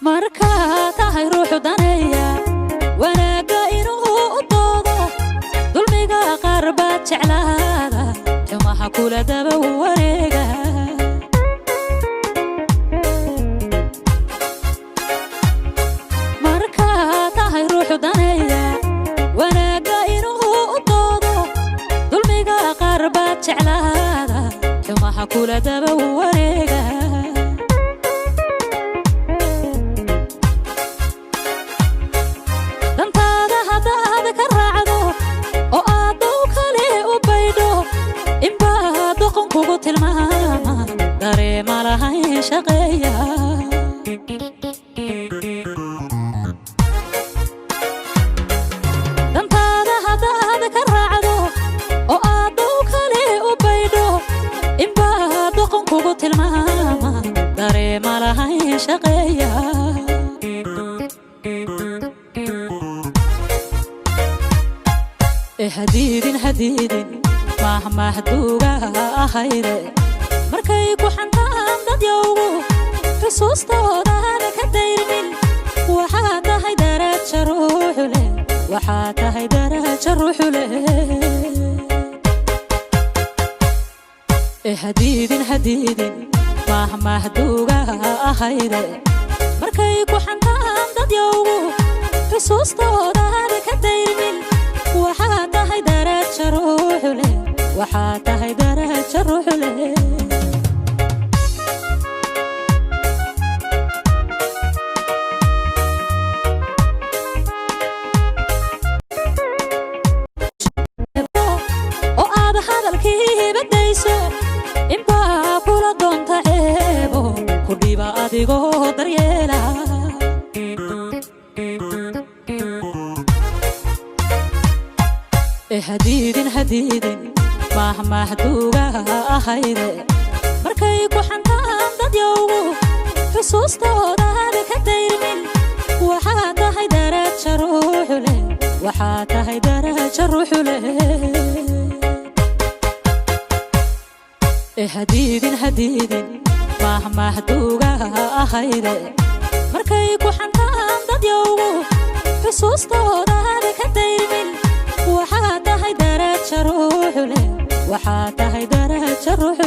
Markaa tahay ruuxu daneeya wanaagga inuu u doodo, dulmiga qaar baad jeclaada, xumaha kula daba wareega. Markaa tahay ruuxu daneeya wanaagga inuu u doodo, dulmiga qaar baad jeclaada, xumaha kula daba wareega. Dantaada haddaad ka raacdo oo aad dow kale u baydho, inbaa doqon kugu tilmaama, dareema lahayn shaqeeya. Dantaada haddaad ka raacdo oo aad dow kale u baydho, inbaa doqon kugu tilmaama, dareema lahayn shaqeeya. E hadiidin hadiidin mahmahduuga ahayde, markay ku xantaan dadyowgu xusuustoodaada ka dayrmin. Waxaa tahay daraja ruuxu leh, waxaa tahay daraja ruuxu leh. E hadiidin hadiidin mahmahduuga ahayde, markay ku xantaan dadyowgu xusuustoodaada ka dayrmin. Waxaa tahay daraja ruuxu leh, waxaa tahay daraja ruuxu leh. Oo aad hadalkii badayso, inbaa kula doonta ceebo ku dhiba adigoo daryeela. E hadiidin hadiidin mahmahduuga ahayde, markay ku xantaan dadyowgu xusuustoodaada ka dayrmin. Waxaa tahay daraja ruuxu leh, waxaa tahay daraja ruuxu leh. E hadiidin hadiidin mahmahduuga ahayde, markay ku xantaan dadyowgu xusuustoodaada ka dayrmin. Waxaa tahay daraja ruuxu leh, waxaa tahay daraja ruuxu.